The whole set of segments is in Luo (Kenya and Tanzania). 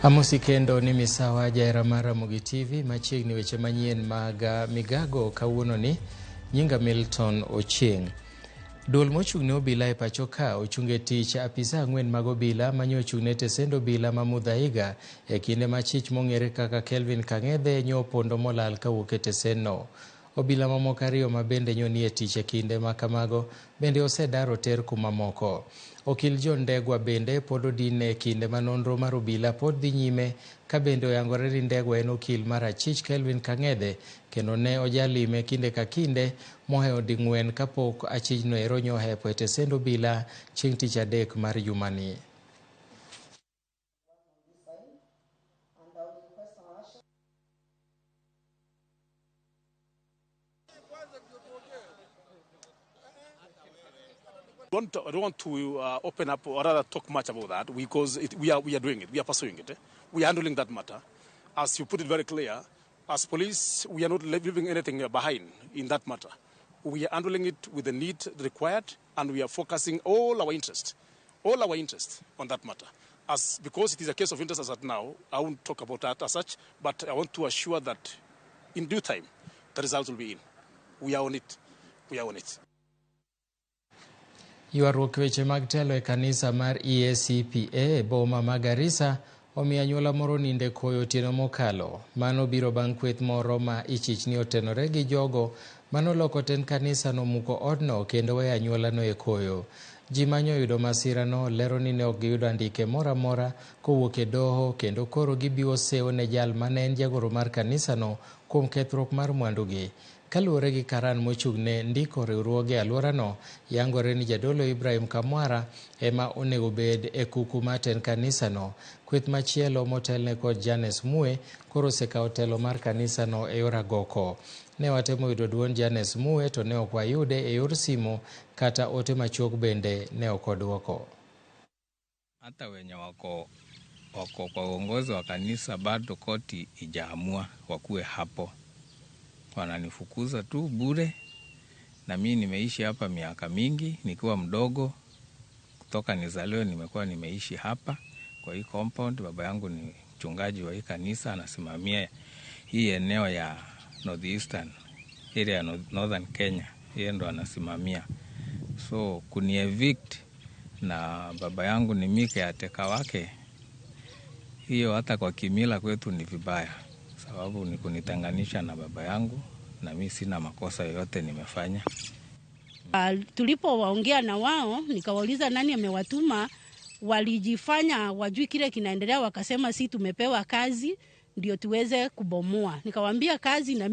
Amosi kendo ni misawa jaera mar Ramogi TV machiegni weche manyien mag migago kawuono ni nyinga Milton Ochieng. Duol mochung' ne obila e pacho ka ochung' e tich apisa 4 mag obila manyo ochung' ne tesend obila ma Muthaiga e kinde ma chich mong'ere kaka Kelvin Kang'ethe nyo opondo molal kawuok e tesenno. Obila mamoko 2 ma bende nyo nie tich e kinde ma kamago bende osedar oter kuma moko. Okil John Ndegwa bende pod odinne e kinde ma nonro mar obila pod dhi nyime ka bende oyangore ni Ndegwa en okil mar achich Kelvin Kang'ethe kendo ne ojalime kinde ka kinde mohewo ding'wen kapok achijno ero nyo ohepo e tesend obila chieng' tich adek mar jumani. I don't want to open up or rather talk much about that because we are doing it, we are pursuing it, we are handling that matter. As you put it very clear, as police, we are not leaving anything behind in that matter. We are handling it with the need required, and we are focusing all our interest on that matter. As because it is a case of interest as at now, I won't talk about that as such, but I want to assure that in due time, the results will be in. We are on it. We are on it. Ywaruok weche mag telo e kanisa mar EACPA e boma ma Garissa omiyo anyuola moro ninde koyo otieno mokalo. Mano biro bang' kweth moro ma ichich ni otenore gi jogo manoloko tend kanisa nomuko odno kendo weyo anyuolano e koyo. Ji manyo yudo masirano lero ni ne ok giyudo andike moro amora kowuok e doho kendo koro gibiwo sewo ne jal mane en jagoro mar kanisano kuom kethruok mar mwandugi. Kaluwore gi karan mochung'ne ndiko riwruoge e alworano, yangore ni jadolo Ibrahim Kamwara ema onego bed e kuku mar tend kanisano. Kweth machielo motelne kod Janes Mue koro osekawo telo mar kanisano e yor agoko. Ne watemo yudo duond Janes Mue to ne ok wayude e yor simo kata ote machuok bende ne ok odwoko. Hata wenye wako kwa uongozi wa kanisa bado koti ijaamua wakuwe hapo. Wananifukuza tu bure, na mimi nimeishi hapa miaka mingi nikiwa mdogo. Kutoka nizaliwe nimekuwa nimeishi hapa kwa hii compound. Baba yangu ni mchungaji wa hii kanisa, anasimamia hii eneo ya Northeastern area ya Northern Kenya, yeye ndo anasimamia. So kuni-evict na baba yangu ni mike ateka wake, hiyo hata kwa kimila kwetu ni vibaya. Sababu ni kunitenganisha na baba yangu, na mimi sina makosa yoyote nimefanya. Tulipowaongea na wao, nikawauliza nani amewatuma, walijifanya wajui kile kinaendelea, wakasema si tumepewa kazi ndio tuweze kubomoa. Nikawaambia kazi na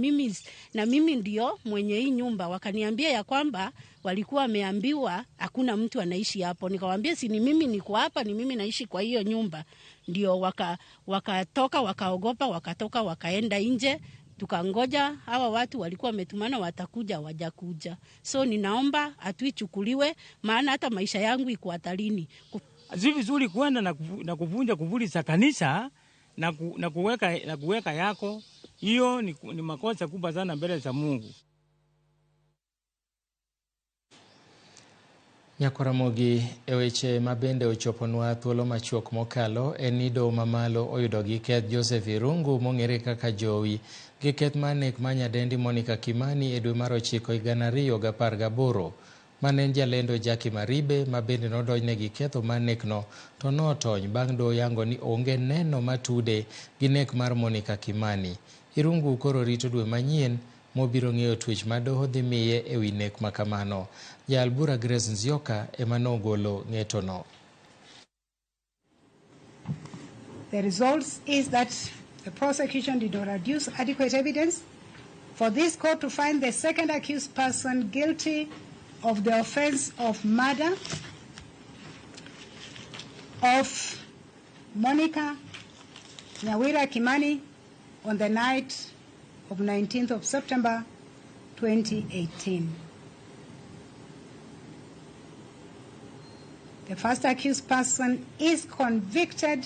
mimi ndio mwenye hii nyumba. Wakaniambia ya kwamba walikuwa wameambiwa hakuna mtu anaishi hapo. Nikawaambia si ni mimi niko hapa, ni mimi naishi kwa hiyo nyumba. Ndio wakatoka, wakaogopa, wakatoka wakaenda nje. Tukangoja hawa watu walikuwa wametumana watakuja, wajakuja. So ninaomba atuichukuliwe, maana hata maisha yangu iko hatarini. Si vizuri kwenda na kuvunja kuvuli za kanisa na kuweka yako. Hiyo ni makosa kubwa sana mbele za Mungu. Nyakoramogi e weche mabende ochoponwa thuolo machuok mokalo en ni doho mamalo oyudo gi keth Joseph Irungu mong'ere kaka Jowi gi keth mar nek mar nyadendi Monica Kimani e dwe mar 9 2018. Mane en jalendo Jackie Maribe ma bende nodonjne gi ketho mar nekno to notony bang' doho yango ni onge neno matude gi nek mar Monica Kimani. Irungu koro rito dwe manyien mobiro ng'eyo twech ma doho dhi miye e wi nek makamano. Jal bura Grace Nzioka ema nogolo ng'etono. The result is that the prosecution did not adduce adequate evidence for this court to find the second accused person guilty of the offense of murder of Monica Nyawira Kimani on the night of 19th of September 2018. The first accused person is convicted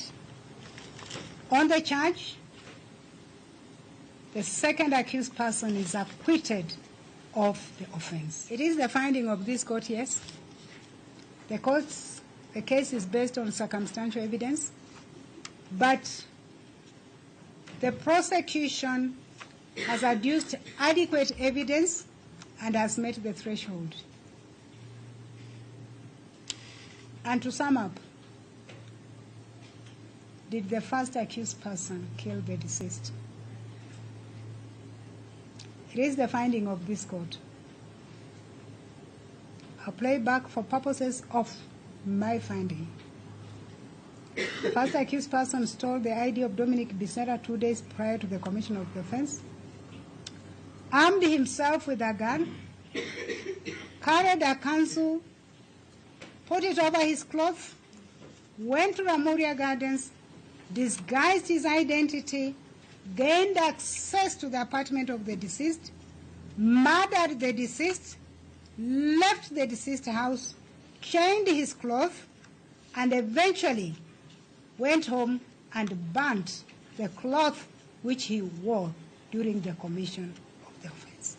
on the charge. The second accused person is acquitted of the offense. It is the finding of this court, yes. The case is based on circumstantial evidence, but The prosecution has adduced adequate evidence and has met the threshold. And to sum up, did the first accused person kill the deceased? It is the finding of this court. I'll play back for purposes of my finding. The first accused person stole the ID of Dominic Bisera 2 days prior to the commission of the offense, armed himself with a gun, carried a council, put it over his cloth, went to Ramuria Gardens, disguised his identity, gained access to the apartment of the deceased, murdered the deceased, left the deceased house, changed his cloth, and eventually went home and burnt the cloth which he wore during the commission of the offense.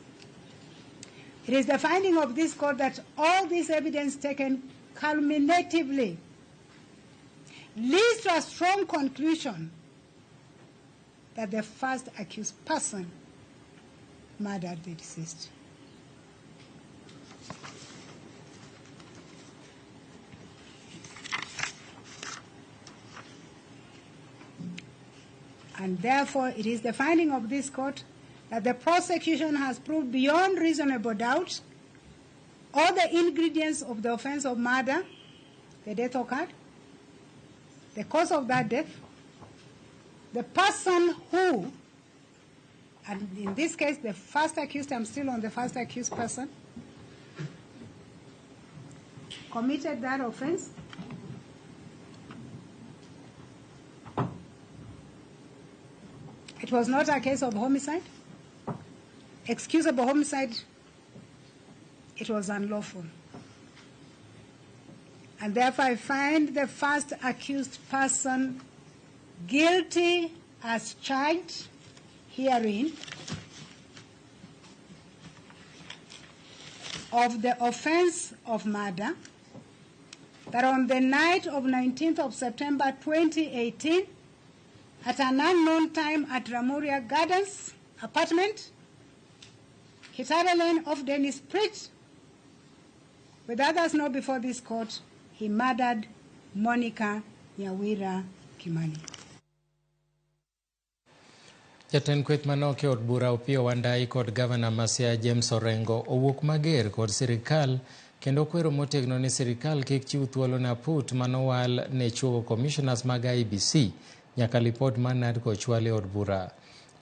It is the finding of this court that all this evidence taken culminatively leads to a strong conclusion that the first accused person murdered the deceased. And therefore, it is the finding of this court that the prosecution has proved beyond reasonable doubt all the ingredients of the offense of murder, the death occurred, the cause of that death, the person who, and in this case, the first accused, I'm still on the first accused person, committed that offense. It was not a case of homicide, excusable homicide. It was unlawful. And therefore, I find the first accused person guilty as charged herein of the offense of murder, that on the night of 19th of September 2018, at an unknown time at Ramuria Gardens apartment, Kitale Lane off Dennis Pritt, with others not before this court, he murdered Monica Nyawira Kimani. Jatend kweth manok e od bura Opiyo Wandayi kod gavana ma Siaya James Orengo owuok mager kod sirikal kendo kwero motegno ni sirikal kik chiw thuolo ne aput manowal ne chuogo commissioners mag IEBC nyaka lipot mar NADCO chwal e od bura.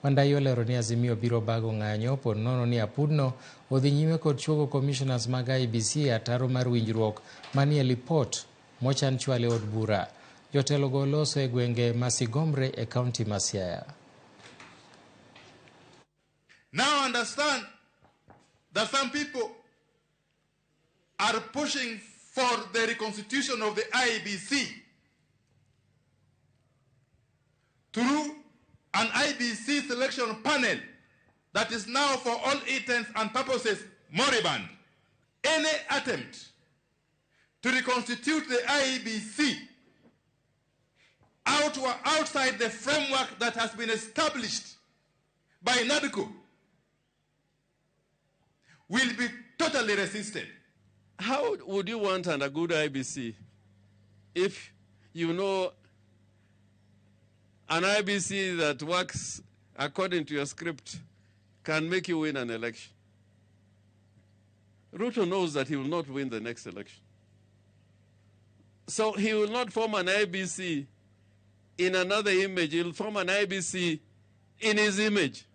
Wandayi olero ni Azimio biro bago ng'anyo pod nono ni apudno odhi nyime kod chuogo commissioners mag IEBC e ataro mar winjruok manie lipot mochan chwal e od bura. Jotelogo loso e gwenge ma Sigomre e kaunti ma Siaya. Now understand that some people are pushing for the reconstitution of the IEBC through an IEBC selection panel that is now, for all intents and purposes, moribund. Any attempt to reconstitute the IEBC outside the framework that has been established by NADCO will be totally resisted. How would you want a good IEBC if you know an IEBC that works according to your script can make you win an election? Ruto knows that he will not win the next election. So he will not form an IEBC in another image. He'll form an IEBC in his image.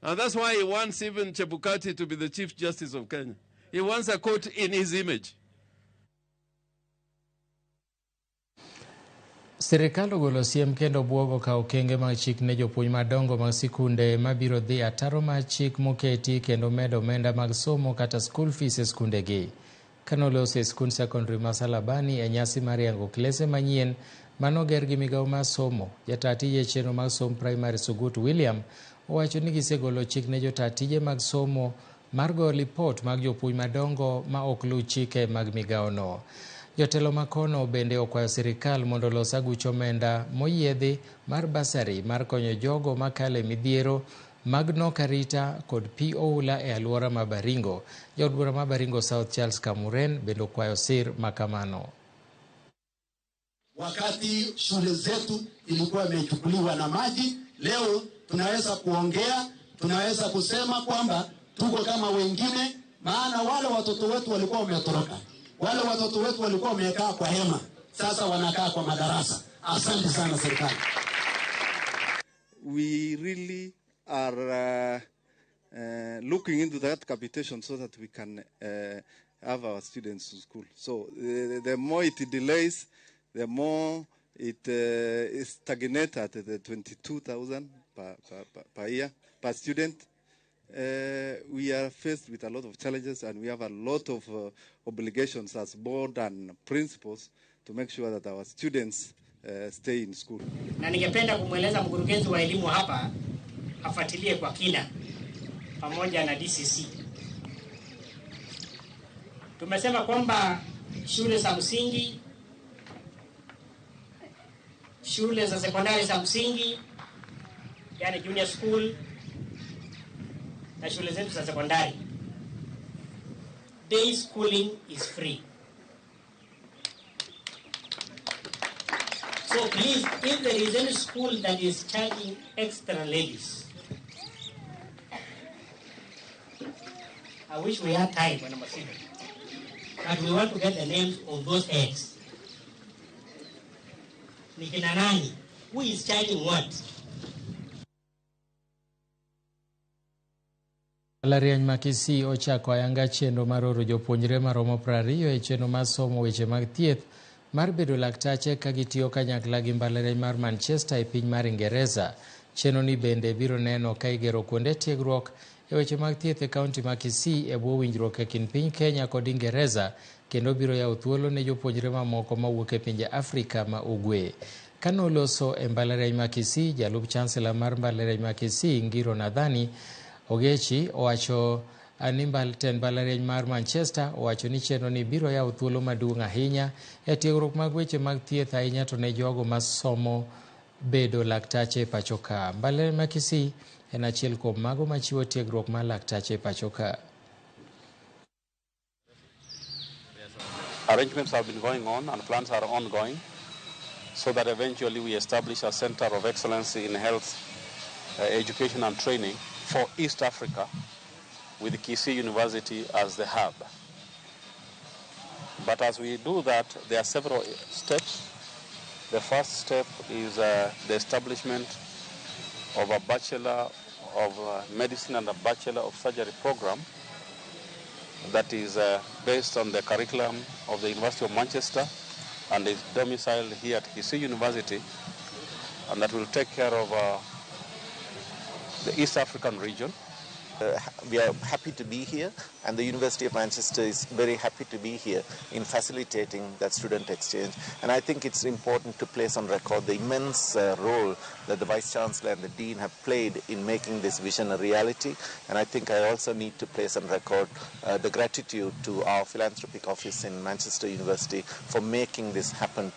And that's why he wants even Chebukati to be the Chief Justice of Kenya. He wants a court in his image. Sirikal ogolo siem kendo buogo ka okenge mag chik ne jopuonj madongo mag sikunde mabiro dhi ataro mar chik moketi kendo medo omenda mag somo kata school fees e skundegi. Kanoloso e skund secondary ma Salabani e nyasi mar yango klese manyien manoger gi migawo mar somo, jataa tije chenro mag somb primary Sugut William owacho ni gisegolo chik ne jotaa tije mag somo mar goyo lipot mag jopuonj madongo ma ok luw chike mag migawono. Jotelo makono bende okwayo sirikal mondo olos aguch omenda moyiedhi mar basari mar konyo jogo makale midhiero mag nok arita kod pi oula e alwora ma Baringo. Jaod bura ma Baringo South Charles Kamuren bende okwayo sir makamano. Wakati shule zetu ilikuwa imechukuliwa na maji, leo tunaweza kuongea, tunaweza kusema kwamba tuko kama wengine, maana wale watoto wetu walikuwa wametoroka, wale watoto wetu walikuwa wamekaa kwa hema, sasa wanakaa kwa madarasa. Asante sana serikali. We really are looking into that capitation so that we can have our students to school. So the more it delays, the more it is stagnated at the 22,000 per year, per student. We are faced with a lot of challenges, and we have a lot of obligations as board and principals to make sure that our students stay in school. Na ningependa kumweleza mkurugenzi wa elimu hapa afuatilie kwa kina pamoja na DCC. Tumesema kwamba shule za msingi, shule za sekondari za msingi, yani junior school, na shule zetu za sekondari, day schooling is free. So please, if there is any school that is charging extra levies, I wish we had time, Bwana Masinde, but we want to get the names of those heads. Ni kina nani? Who is charging what? Mbalariany ma Kisii ochako ayanga chenro mar oro jopuonjre maromo 20 e chenro mar somo weche mag thieth mar bedo laktache ka gitiyo kanyakla gi mbalariany mar Manchester e piny mar Ingereza. Chenro ni bende biro neno ka igero kuonde tiegruok e weche mag thieth e kaunti ma Kisii e bwo winjruok e kind piny Kenya kod Ingereza, kendo biro yawo thuolo ne jopuonjre mamoko mawuok e pinje Afrika ma Ugwe. Kanoloso e mbalariany ma Kisii, jalup chancellor mar mbalariany ma Kisii Ngiro Nadhani Ogechi owacho ni tend mbalariany mar Manchester owacho ni chenro ni biro yawo thuolo maduong' ahinya e tiegruok mag weche mag thieth, ahinya to ne jogo masomo bedo laktache e pacho ka. Mbalariany ma Kisii en achiel kuom mago machiwo tiegruok mar laktache e pacho ka. Arrangements have been going on and plans are ongoing so that eventually we establish a center of excellence in health education and training for East Africa, with Kisii University as the hub. But as we do that, there are several steps. The first step is the establishment of a Bachelor of Medicine and a Bachelor of Surgery program that is based on the curriculum of the University of Manchester and is domiciled here at Kisii University, and that will take care of the East African region. We are happy to be here, and the University of Manchester is very happy to be here in facilitating that student exchange. And I think it's important to place on record the immense role that the Vice Chancellor and the Dean have played in making this vision a reality. And I think I also need to place on record the gratitude to our philanthropic office in Manchester University for making this happen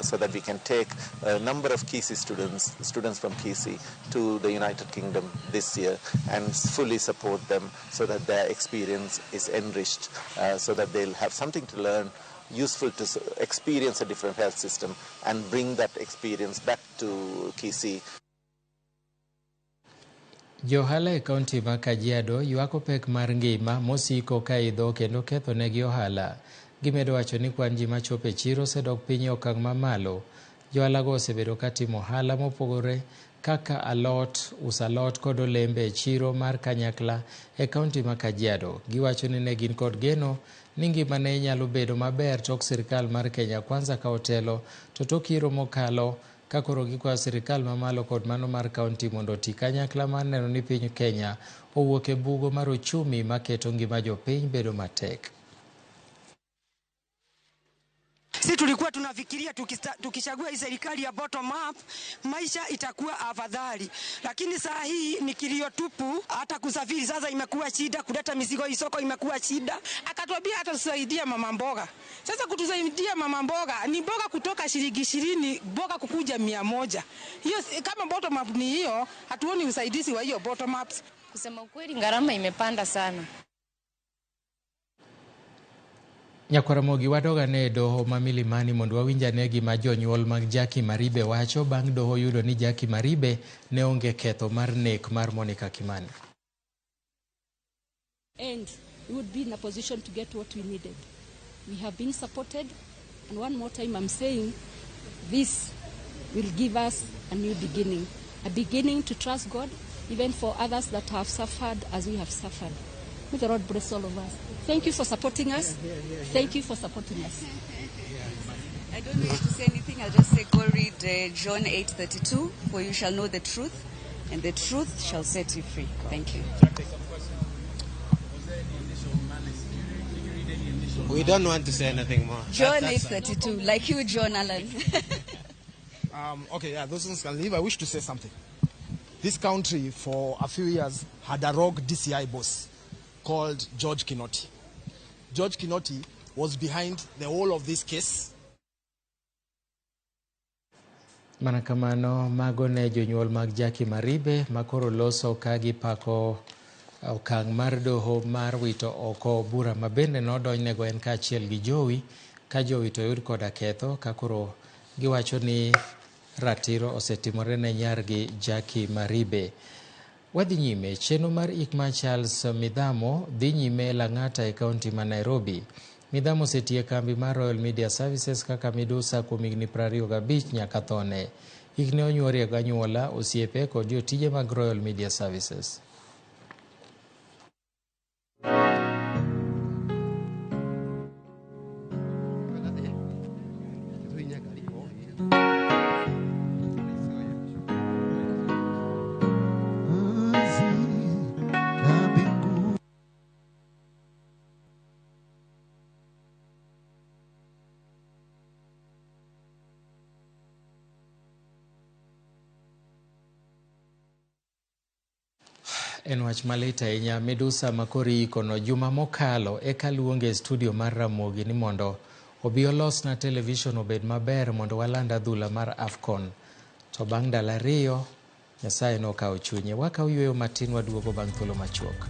so that we can take a number of Kisii students, students from Kisii, to the United Kingdom this year and fully support them so that their experience is enriched, so that they'll have something to learn, useful to experience a different health system and bring that experience back to Kisii. Johala e kaunti ma Kajiado ywako pek mar ngima mosiko ka idho kendo ketho negi ohala. Gimedo wacho ni kwan ji machopo e chiro osedok piny e okang' mamalo. Johalago osebedo ka timo ohala mopogore kaka alot, uso alot kod olembe e chiro mar kanyakla e kaunti ma Kajiado. Giwacho ni ne gin kod geno ni ngima ne nyalo bedo maber tok sirikal mar Kenya Kwanza ka otelo, to tok yiero mokalo ka koro gikwayo sirikal mamalo kod mano mar kaunti mondo oti kanyakla mar neno ni piny Kenya owuok e bugo mar uchumi maketo ngima jopiny bedo matek. Si tulikuwa tunafikiria tukichagua hii serikali ya bottom up maisha itakuwa afadhali, lakini saa hii ni kilio tupu. Hata kusafiri sasa imekuwa shida, kuleta mizigo hii soko imekuwa shida. Akatuambia atatusaidia mama mboga. Sasa kutusaidia mama mboga ni mboga kutoka shilingi 20 mboga kukuja 100. Hiyo kama bottom up ni hiyo, hatuoni usaidizi wa hiyo bottom ups. Kusema ukweli, gharama imepanda sana. Nyakwaramogi wadog ane e doho ma Milimani mondo wawinj ane gima jonyuol mag Jackie Maribe wacho bang' doho yudo ni Jackie Maribe ne onge ketho mar nek mar Monica Kimani. And we would be in a position to get what we needed. We have been supported, and one more time I'm saying this will give us a new beginning, a beginning to trust God, even for others that have suffered as we have suffered. May the Lord bless all of us. Thank you for supporting us. Thank you for supporting us. I don't wish to say anything. I'll just say go read John 8:32, for you shall know the truth, and the truth shall set you free. Thank you. We don't want to say anything more. John 8:32, like you, John Allen. Okay, yeah, those ones can leave. I wish to say something. This country, for a few years, had a rogue DCI boss called George Kinoti. George Kinoti was behind the whole of this case. Mana kamano, mago ne jonyuol mag Jackie Maribe makoro loso ka gipako okang' mar doho mar wito oko bura ma bende nodonjnego en kaachiel gi Jowi, ka Jowi to oyud koda ketho ka koro giwacho ni ratiro osetimore ne nyargi Jackie Maribe. Wadhi nyime, chenro mar ik mar Charles Midhamo dhi nyime Lang'ata e kaunti ma Nairobi. Midhamo osetiyo e kambi mar Royal Media Services kaka midusa kuom higni 25 nyaka thone. Ik ne onyuorie gi anyuola, osiepe kod jotije mag Royal Media Services. En wach malit ahinya midusa makoro iikono juma mokalo eka luonge e studio mar Ramogi ni mondo obi olosna television obed maber mondo waland adhula mar AFCON. To bang' ndalo 2 Nyasaye nokawo chunye. Wakawo yueyo matin waduogo bang' thuolo machuok.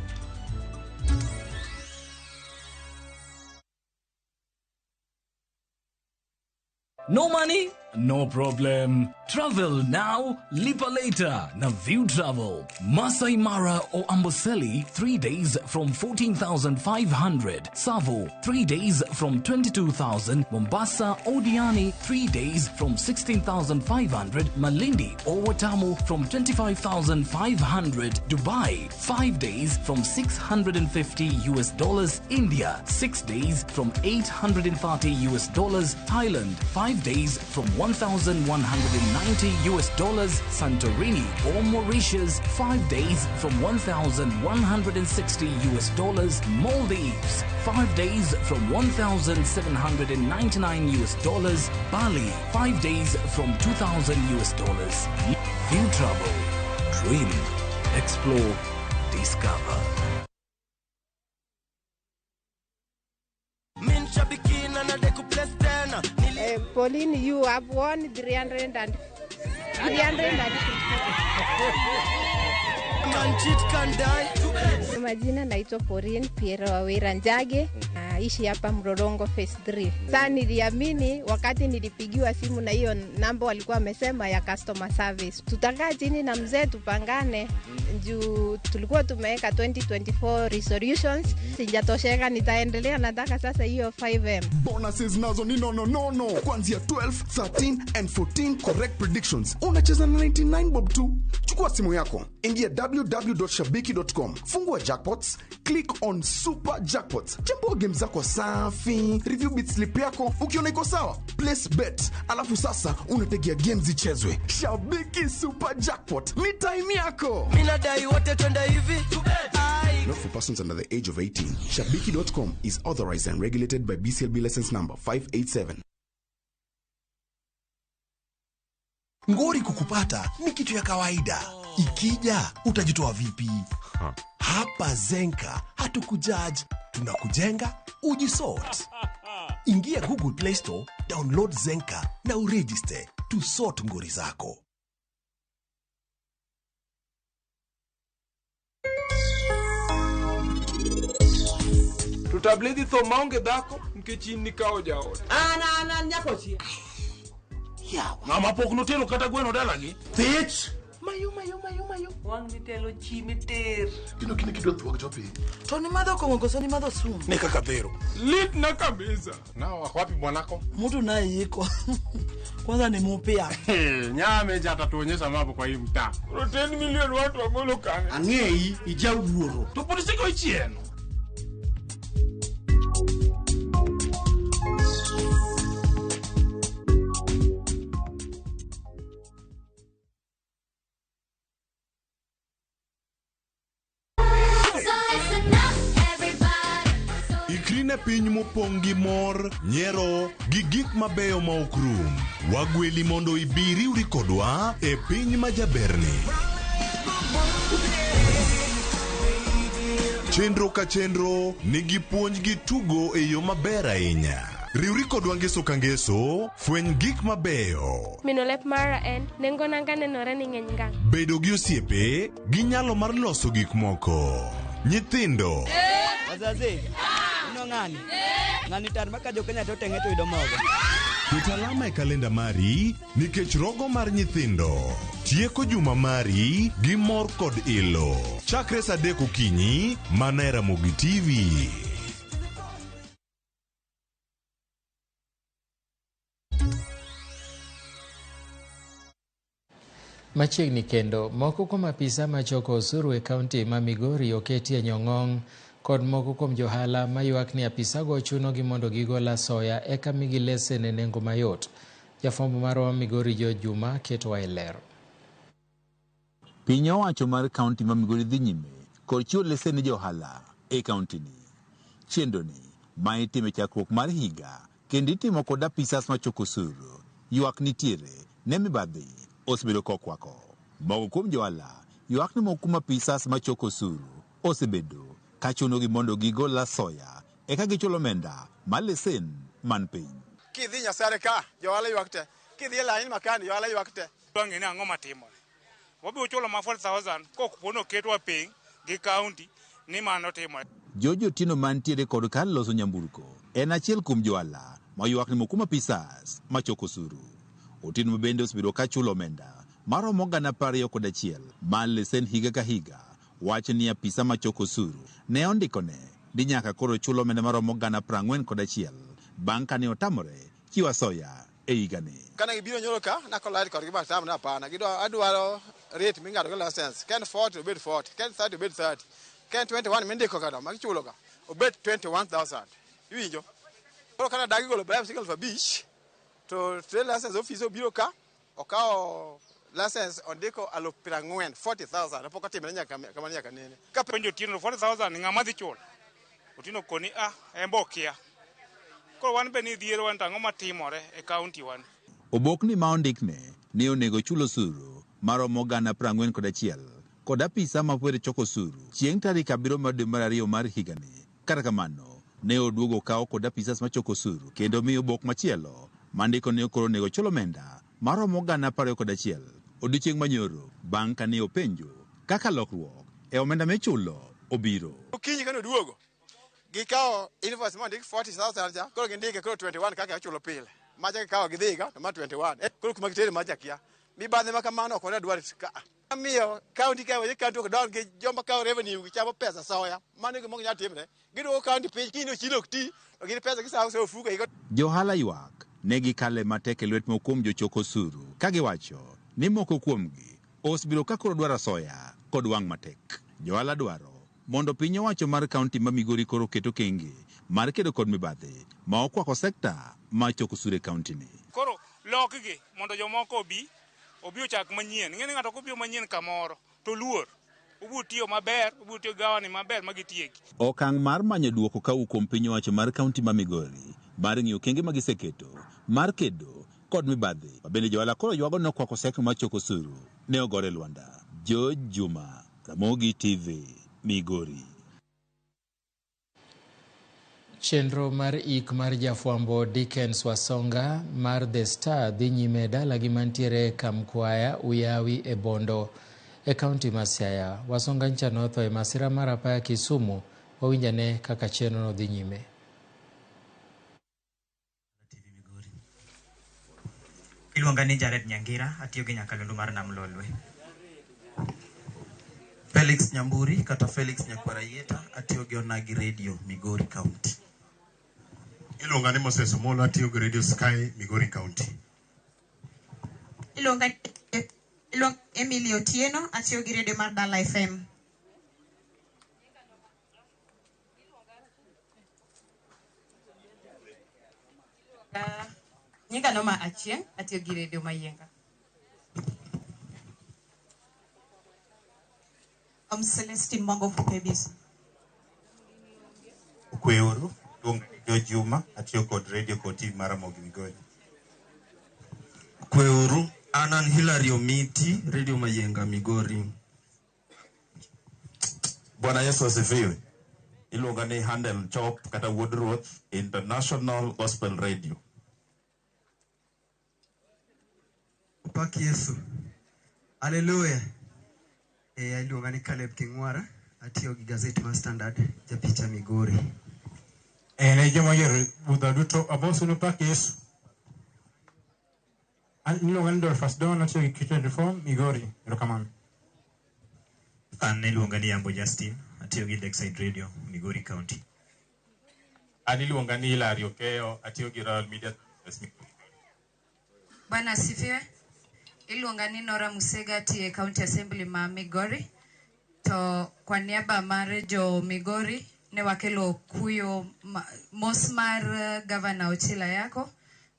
No money? No problem. Travel now, lipa later. Na View Travel. Masai Mara or Amboseli, 3 days from 14,500. Savo, 3 days from 22,000. Mombasa or Diani, 3 days from 16,500. Malindi or Watamu from 25,500. Dubai, 5 days from $650. India, 6 days from $830. Thailand, 5 days from $1,190. Santorini or Mauritius, 5 days from $1,160. Maldives, 5 days from $1,799. Bali, 5 days from $2,000. View Travel. Dream, explore, discover. Pauline, you have won 300 and 350. Majina naitwa Pauline Pierre Wawira Njage, naishi hapa Mlolongo Phase 3. Sasa niliamini wakati nilipigiwa simu na hiyo namba walikuwa wamesema ya customer service. Tutakaa chini na mzee tupangane juu tulikuwa tumeweka 2024 resolutions. Sijatosheka, nitaendelea, nataka sasa hiyo 5M. Bonuses nazo ni no no no no. Kuanzia 12, 13 and 14 correct predictions. Unacheza na 99 bob tu. Chukua simu yako, ingia www.shabiki.com, fungua jackpots, click on super jackpots, chambua game zako safi, review bet slip yako, ukiona iko sawa, place bet, alafu sasa unategea game zichezwe. Shabiki Super Jackpot ni time yako. Mimi nadai wote twende hivi. Not for persons under the age of 18. Shabiki.com is authorized and regulated by BCLB license number 587. Ngori kukupata ni kitu ya kawaida. Ikija utajitoa vipi? Hapa Zenka hatukujudge, tunakujenga ujisort. Ingia Google Play Store, download Zenka na uregister to sort ngori zako. Tutabledi tho maonge dhako nikech in nikawo jaot. An an an nyakochi. Ng'ama pok notero kata gweno dalagi. Thich. Mayo mayo mayo mayo. Wang' nitelo chimi tir. Kino kine kidwa thuok jopiny. To nimadho kong'o koso nimadho sum? Ne kaka dhero. Lit na kabisa. Na wako wapi bwanako? Mtu naye iko. Kwanza ni mupya. Nyame jatatuonyesha mambo kwa hii mtaa. Koro 10 million watu wagolo kanye. Ang'eyi ijawuoro. To pod isiko ichieno. Ikri ne piny mopong' gi mor, nyiero, gi gik mabeyo ma ok rum. Wagweli mondo ibi riwri kodwa e piny ma jaberni. Chenro ka chenro nigi puonj gi tugo e yo maber ahinya. Riwri kodwa ngeso ka ngeso, fweny gik mabeyo. Mino lep mara en nengo nanga nenore ni ng'eny ngang'. Bedo gi osiepe gi nyalo mar loso gik moko. Nyithindo. Wazazi. Ino ng'ani. Ng'ani tar maka jo Kenya to teng'e to yudo mogo. Ket alama e kalenda mari nikech rogo mar nyithindo. Tieko juma mari gi mor kod ilo. Chakre saa 3 okinyi mana e Ramogi TV. Machiegni kendo, moko kuom apisa machoko osuru e kaunti ma Migori oketi e nyong'ong' kod moko kuom johala maywak ni apisago chunogi mondo gigol asoya eka migi lesen e nengo mayot. Jafwambo marwa Migori George Juma ketowa e ler. Piny owacho mar kaunti ma Migori dhi nyime kod chiwo lesen ne johala e kauntini. Chenroni ma itimo e chakruok mar higa kendo itimo kod apisas machoko osuru, ywak nitiere ne mibadhi osebedo kokwako. Moko kuom johala ywak ni moko kuom apisas machoko osuru osebedo ka chunogi mondo gigol asoya eka gichul omenda mar lesen man piny. Kidhi Nyasare ka, johala ywak te. Kidhi e lain makani, johala ywak te. Wang'e ni ang'o matimore. Wabiro chulo ma 40,000 kok po noketwa piny gi kaunti ni mano timore. George Otieno mantiere kod kar loso nyamburko en achiel kuom johala maywak ni moko kuom apisas machoko osuru. Otieno bende osebedo ka chulo omenda maromo 21,000 mar lesen higa ka higa. Wacho ni apisa machoko osuru ne ondikone ni nyaka koro chul omenda maromo 41,000 bang' kane otamore chiwo asoya e higani. Kana gibiro nyoro ka, nakolide kodgi batam na hapana. Gidwa adwaro rate ming'ado go license. Ka en 40 obed 40, ka en 30 obed 30, ka en 21 mindiko ka no magichulo ka obed 21,000. Iwinjo? Koro kana dagi golo bribe siling 5,000 to trade license office obiro ka okawo license ondiko 40,000, 40,000 pok otimre nyaka kamano nyaka nene. Ka penjo Otieno 40,000 ng'ama dhi chulo? Otieno koni ah en bo okia. Koro wan be ni dhier wan to ang'o matimore e kaunti wan? Obokni ma ondikne ni onego chul osuru maromo 41,000 kod apisa ma choko osuru chieng' tarik 7 mar dwe mar 2 mar higani. Kata kamano, ne oduogo kawo kod apisas machoko osuru kendo miyo obok machielo mandiko ni koro onego chul omenda maromo 21,000 odiochieng' manyoro bang' kane openjo kaka lokruok e omenda michulo obiro. Okinyi kane oduogo, gikawo invoice mondik 40,000 cha, koro gindike koro 21 kaka achulo pile. Macha gikawo gidhiga to ma 21. Koro kuma gitere macha kia. Mibadhi ma kamano ok wadwar ka. Miyo kaunti ka weche kaunti ok dong gi joma kawo revenue gichamo pesa soya. Mano e gima ok nyal timre. Giduoko kaunti piny kiny ochilo ok ti to gin pesa gisawo e ofuko higa. Johala ywak ne gikale matek e lwet moko kuom jochok osuru ka giwacho ni moko kuomgi osebiro ka koro dwaro asoya kod wang' matek. Johala dwaro mondo piny owacho mar kaunti ma Migori koro ket okenge mar kedo kod mibadhi ma okwako sekta mar choko osuru e kaunti ni. Koro lokgi mondo jomoko obi ochak manyien. Ing'e ni ng'ato kobiro manyien kamoro to luor. Obiro tiyo maber, obiro tiyo gawani maber ma gitieki. Okang' mar manyo duoko kawuok kuom piny owacho mar kaunti ma Migori mar ng'iyo okenge ma giseketo mar kedo kod mibadhi ma bende johala koro ywago ni okwako sekta mar choko osuru ne ogore lwanda. George Juma, Ramogi TV, Migori. Chenro mar ik mar jafwambo Dickens Wasonga mar The Star dhi nyime e dalagi mantiere Kamkwaya, Uyawi e Bondo e kaunti ma Siaya. Wasonga ncha notho e masira mar apaya Kisumu. Wawinjane kaka chenrono dhi nyime. Iluonga ni Jared Nyangira, atiyo gi nyakalondo mar Nam Lolwe. Felix Nyamburi kata Felix Nyakwara Yieta, atiyo gi Onagi Radio, Migori County. Iluonga ni Moses Omolo, atiyo gi Radio Sky, Migori County. Iluonga Emily Otieno, atiyo gi radio mar Dala FM. Nyinga Noma Achieng', atiyo gi radio Mayienga. I'm Celestine Mwango for KBC. Kweuru, iluonga ni George Juma, atiyo kod radio kod TV mar Ramogi Migori. Kweuru, an an Hilary Omiti, Radio Mayienga, Migori. Bwana Yesu asifiwe. Iluonga ni Handel Chop kata Wuod Ruoth, International Gospel Radio. Pak Yesu. Haleluya. Iluonga ni Caleb King'wara, atiyo gi gazet mar Standard, japicha Migori. Ne joma yiero budho duto abosu pak Yesu. An iluonga ni Dolphus Don, atiyo gi Q24 Migori. Erokamano. An iluonga ni Yambo Justin, atiyo gi Lakeside Radio, Migori County. An iluonga ni Hilary Okeyo, atiyo gi Royal Media Services Migori. Bwana asifiwe. Iluonga ni Nora Musega, atiyo e County Assembly ma Migori. To kwa niaba mar jo Migori ne wakelo kuyo mos mar Gavana Ochila Yako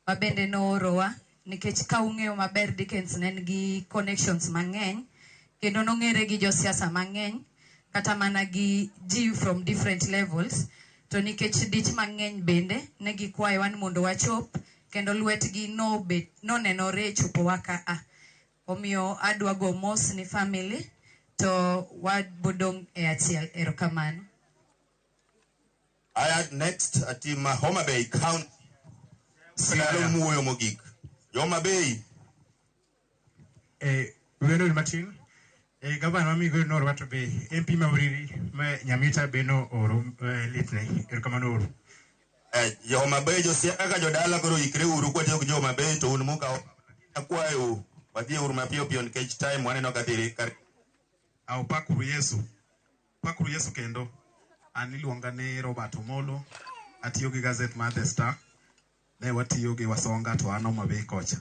ma bende noorowa nikech ka ung'eyo maber Dickens ne nigi connections mang'eny kendo nong'ere gi josiasa mang'eny kata mana gi ji from different levels, to nikech dich mang'eny bende ne gikwayowa ni mondo wachop kendo lwetgi nonenore e chopowa ka a. Omiyo adwa go mos ni family to wabodong' e achiel. Erokamano. Aya, next atim Homa Bay County. Sialo muoyo mogik. Homa Bay. Weno matin. Gavana ma Migori nooro to be MP ma Uriri ma Nyamita be nooro litne. Erokamano uru. Jo Homa Bay, jo Siaya ka jodala koro ikre uru kwatiyo gi jo Homa Bay to un mukawo. Akwayo wadhi uru mapiyo piyo nikech time waneno ka dhi kar. Au pakuru Yesu. Pakuru Yesu kendo. An iluonga ni Robert Omolo, atiyo gi gazet mar The Star. Ne watiyo gi Wasonga to an Homa Bay kocha.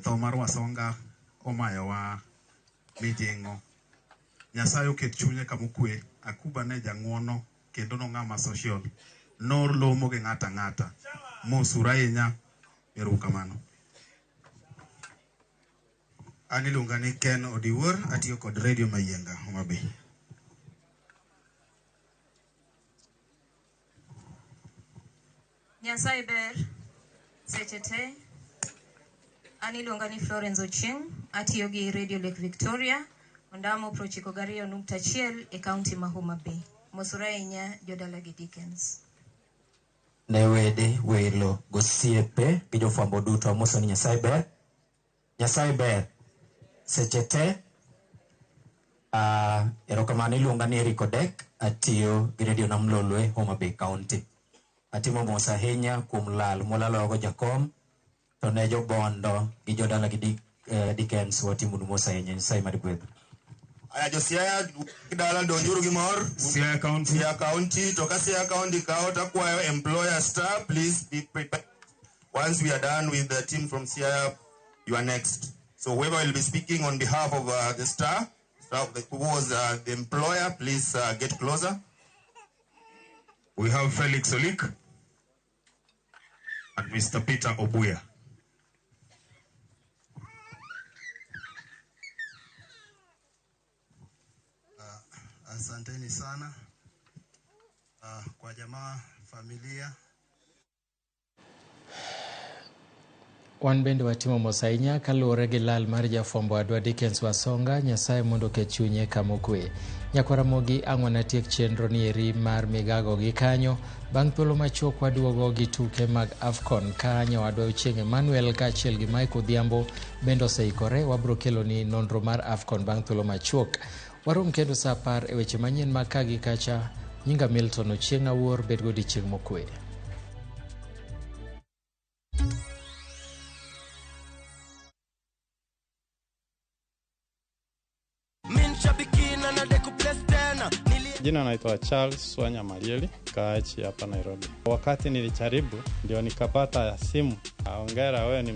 Tho mar Wasonga omayowa mijing'o. Nyasaye oket chunye kama okwe. Akuba ne jang'uono kendo nong'ama social. Nolomo gi ng'ata ng'ata. Mosuru ahinya. Erokamano. An iluonga ni Ken Odiwuor, atiyo kod Radio Mayienga, Homa Bay. Nyasaye ber seche te. An iluonga ni Florence Ochieng', atiyo gi Radio Lake Victoria, ondamo 92.1 e kaunti ma Homa Bay. Mosuru ahinya jodala gi Dickens. Ne wede, welo, gosiepe gi jofwambo duto amoso ni Nyasaye ber. Nyasaye ber seche te. Erokamano. Iluonga ni Eric Odek, atiyo gi Radio Nam Lolwe, Homa Bay County. Atimo mos ahinya kuom lal molalogo jakom, to ne jobondo gi jodala gi Dickens watimonu mos ahinya. Nyasaye mar gwedhu. Aya, jo Siaya dala donjuru gi mor. Siaya County. Siaya County. To ka Siaya County kao takwayo employer star, please be prepared. Once we are done with the team from Siaya, you are next. So whoever will be speaking on behalf of the star, who was the employer, please get closer. We have Felix Olik and Mr. Peter Obuya. Asanteni sana kwa jamaa, familia. Wan bende watimo mos ahinya kaluwore gi lal mar jafwambo wadwa Dickens Wasonga. Nyasaye mondo oket chunye kama okwe. Nyakwar Ramogi ang' wanatiek chenro ni eri mar migago gi kanyo. Bang' thuolo machuok waduogo gi tuke mag AFCON ka nyawadwa Ochieng' Emmanuel kaachiel gi Mike Odhiambo bende oseikore. Wabro keloni nonro mar AFCON bang' thuolo machuok. Warom kendo saa 10 e weche manyien mag ka gi kacha. Nyinga Milton Ochieng' Awuor, bed godiechieng' mokwe. Jina naitwa Charles Wanya Marieli, kaachi hapa Nairobi. Wakati nilijaribu ndio nikapata simu. Hongera, wewe ni